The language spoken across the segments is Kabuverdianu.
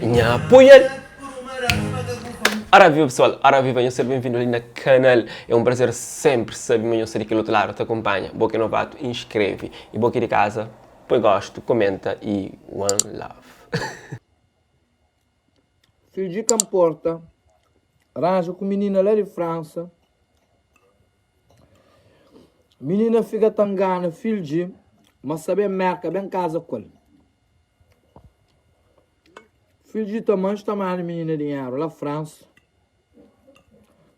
Nha apoia-l! Ora viva pessoal, ora viva, nhos ser benvindu li na kanal. É un prazer senpri sabe ma nhos sta di kel otu ladu ta kunpanha. Bo ki é novatu, inskreve. I bo ki é di kaza, poi gostu, komenta i one love. Fidji ka nporta, ranja ku minina la di Fransa. Minina fika ta ngana Fidji ma sa ben Merka ben kaza ku el. Fidji ta manxi ta manda minina dinheru la Fransa.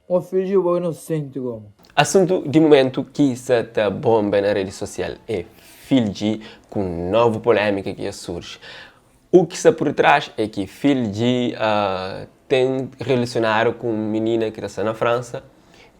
Mo Fidji bo inosenti gomi. Asuntu di mumentu ki sa ta bonba na redi sosial é Fidji ku novu polémika ki dja surji. U ki sta pur detrás é ki Fidji ten relasionadu ku un minina ki ta sta na Fransa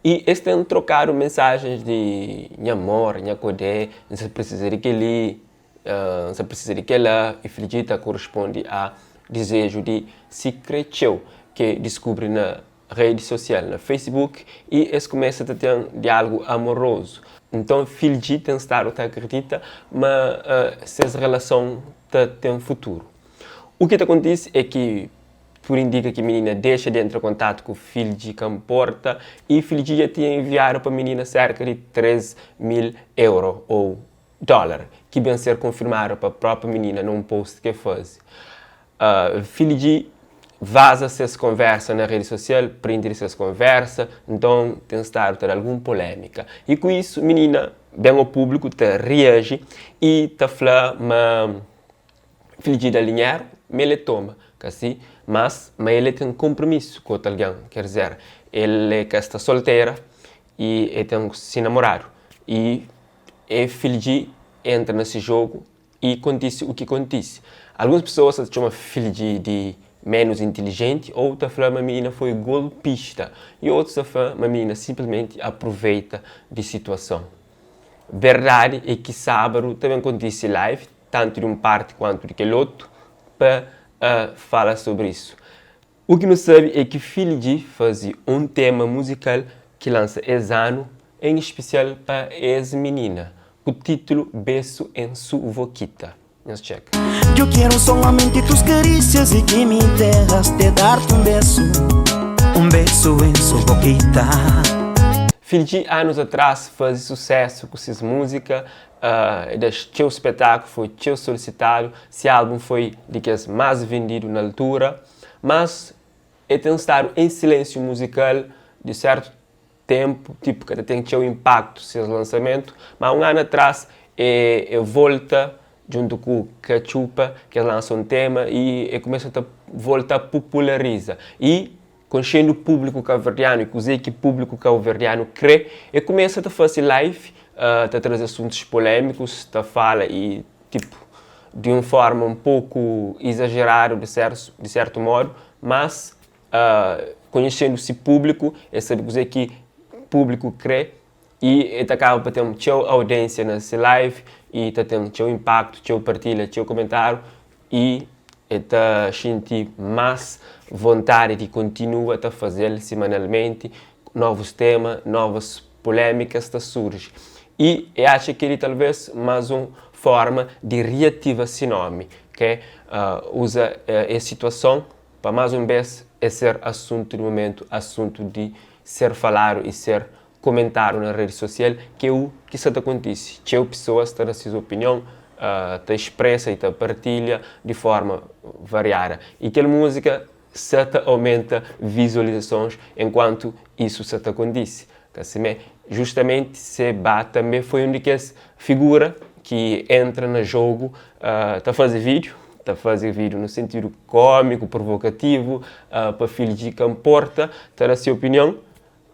i es ten trokadu mensajens di nha amor, nha kodé, N sa prisiza di kel-li, N sa prisiza di kel-la i Fidji ta korisponde a dizeju di si kretxeu ki diskubri na redi sosial na Facebook i es kumesa ta ten diálugu amorozu. Nton Fidji ten stadu ta akridita ma ses relason ta ten futuru. U ki ta kontise é ki tudu indika ki minina dexa di entra kontatu ku Fidji ka nporta i Fidji dja tinha enviadu pa minina serka di 3 mil euro ou dólar, ki ben ser konfirmadu pa própi minina na un post ki el faze. Fidji vaza ses konversa na redi sosial, print di ses konversa, nton ten stadu ta da algun polémika. I ku isu minina ben ao públiku ta reaji i ta fla ma Fidji da-l dinheru, ma el e toma, ka si? Mas ma el e ten konpromisu ku otu algen, ker dizer, el e ka sta soltera i e ten si namoradu i E Fidji entra na se jogu i kontise u ki kontise. Alguns pesoas ta txoma Fidji di ménus intilijenti ou ta fla ma minina foi golpista i otus ta fla ma minina sinplismenti aproveita di situason. Verdadi é ki sábadu ta ben kontise live tantu di un parti kuantu di kel otu pa fala sobri isu. U ki nu sabe é ki Philly G faze un tema muzikal ki lansa es anu en ispisial pa es minina, ku títulu Beso en su Voquita. Nhos txeka. Yo quiero solamente tus caricias y que me dejas de darte un beso, un beso en su boquita. Philly G anus atras faze susésu ku ses múzika, e da txeu spetákulu, foi txeu solisitadu, se álbun foi di kes más vendidu na altura. Mas e ten stadu en silensiu muzikal di sertu tenpu, tipu ka ta ten txeu inpaktu ses lansamentu, ma un anu atras e e volta djuntu ku Katxupa ki es lansa un tema i e kumesa ta volta a pupulariza i konxendu públiku kabuverdianu i kuzê ki públiku kabuverdianu krê e kumesa ta fase live ta traze asuntus polémikus ta fala i Tipu, di un forma un poku izajeradu di sertu di sertu modu, mas konhexendu si públiku, el sabe kuzê ki públiku krê i el ta kaba pa ten txeu audiénsia na se live i ta ten txeu inpaktu, txeu partilha, txeu komentáriu i el ta xinti más vontadi di kontinua ta faze-l simanalmenti, novus tema, novas Pulémikas ta surji y e atxa kel-li talvês más un fórma di riativa si nómi, k'é uza es situason pa más un bês e ser asuntu di mumentu, asuntu di ser faladu y ser komentadu na redi sosial, k'é u ki sa ta kontise. Txeu pesoas ta da ses opinion, ta spresa y ta partilha di fórma variada. Y kel múzika sa ta aumenta vizualizasons enkuantu isu sa ta kontise. Ka simé, justamenti Seba tanbe foi un di kes figura ki entra na jogu ta faze vídiu, ta faze vídiu na sentidu kómiku, provokativu, pa fidji ka nporta, ta da se opinion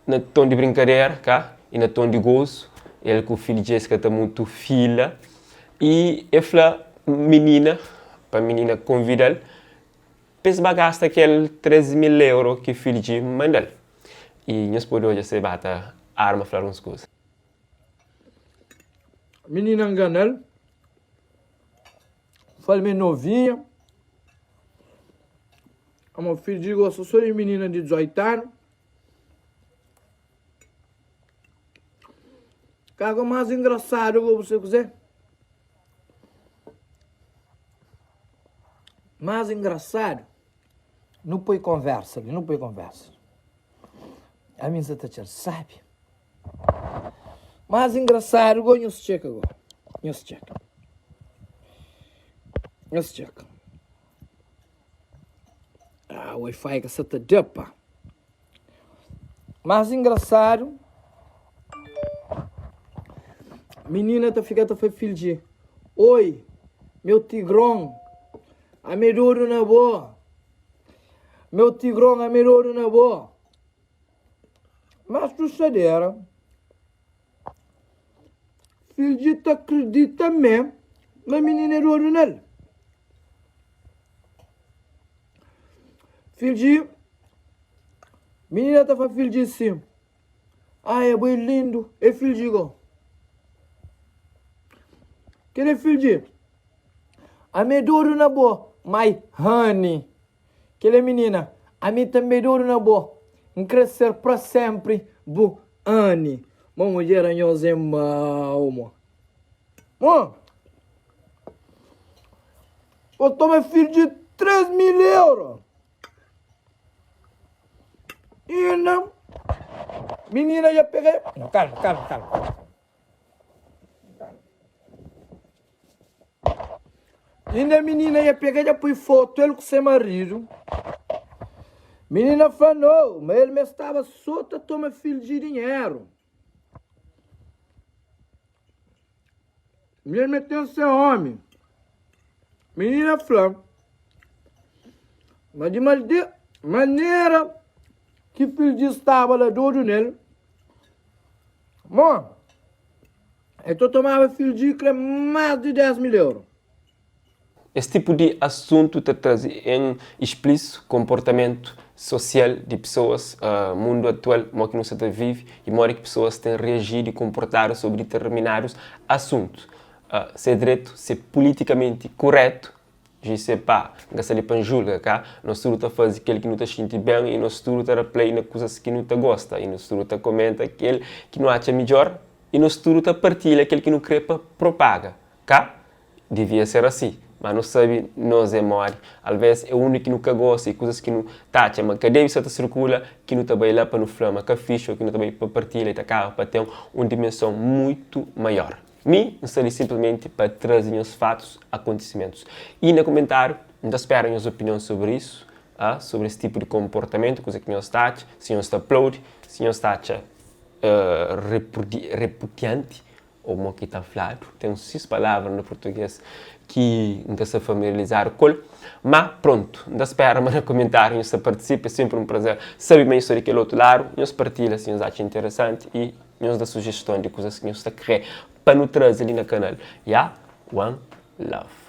na ton di brinkadera, ka, i na ton di gozu, el ku fidji es ka ta mutu fila, i e fla minina, pa minina konvida-l Pa es ba gasta kel 3 mil euro ki Fidji manda-l. I nhos pode odja se ba ta arma fla alguns kuza. Minina ngana-l, fla-l ma é novinha, ma Fidji gosta sô di minina di 18 anu. Kaga más engrasadu ku bu se kuzê. Más engrasadu, nu poi konversa li, nu poi konversa. Ami N sa ta txal sabi. Más engrasadu go, nhos txeka go, nhos txeka. Nhos txeka. Ah, wifi ka sa ta da pa. Más engrasadu, minina ta fika ta fla fildji, Oi, meu tigron, ami é dodu na bo. Meu tigron, ami é dodu na bo. Mas tuxadera, fildji ta kridita mê ma minina é dodu nel. Fildji, minina ta fla fildji si, Ai, abo é lindu, é fildji go. Kel é fildji, ami é dodu na bo, my honey. Kel é minina, ami tanbe é dodu na bo, N kre ser pra senpri bu honey. Mo mudjer anhos é mau mo. Mo. Bo toma fidju di 3 mil euro. Inda minina dja pega. Não, calma, calma, calma. Inda minina dja pega dja pui foto el ku se marido. Minina fla no, ma el me staba só ta toma filho di dinheiro. Mulher meteu se homi. Menina fla ma di manera ki fidju staba la dodu nel, mo el ta tomaba fidju kre mas di 10 mil euro. Es tipu di asuntu ta traze en isplísitu konportamentu sosial di pesoas, mundu atual, modi ki nu sta ta vive i modi ki pesoas ten reajidu i konportadu sobri diterminadus asuntu. Se é dretu, se é pulitikamenti kuretu, je sais pas, N ka sta li pa N julga, ka? Nos tudu ta faze kel ki nu ta xinti ben i nos tudu ta da play na kuzas ki nu ta gosta i nos tudu ta komenta kel ki nu atxa midjór i nos tudu ta partilha kel ki nu krê pa propaga, ka? Devia ser asi, ma nu sabe nos é modi. Alvês é undi ki nu ka gosta i kuzas ki nu ta atxa ma ka debe sta ta sirkula ki nu ta bai la pa nu fla ma ka fixi ô ki nu ta bai pa partilha i ta kaba pa ten un dimenson mutu maior. Mi N sta li sinplismenti pa traze nhos fatus, akontisimentus. I na kumentáriu N ta spera nhos opinion sobri isu, sobri es tipu di konportamentu, kuza ki nhos ta atxa, si nhos ta aplaudi, si nhos ta atxa repudianti Ô mo ki ta fladu, ten sis palavra na purtuges ki N ka sta familiarizadu ku el. Má prontu, N ta spera ma na kumentáriu nhos ta partisipa. É sénpri un prazer sabe ma nhos sta di kel otu ladu. Nhos partilha si nhos atxa interesanti i nhos da sujeston di kuzas ki nhos ta krê pa nu traze li na kanal. Ya, one love.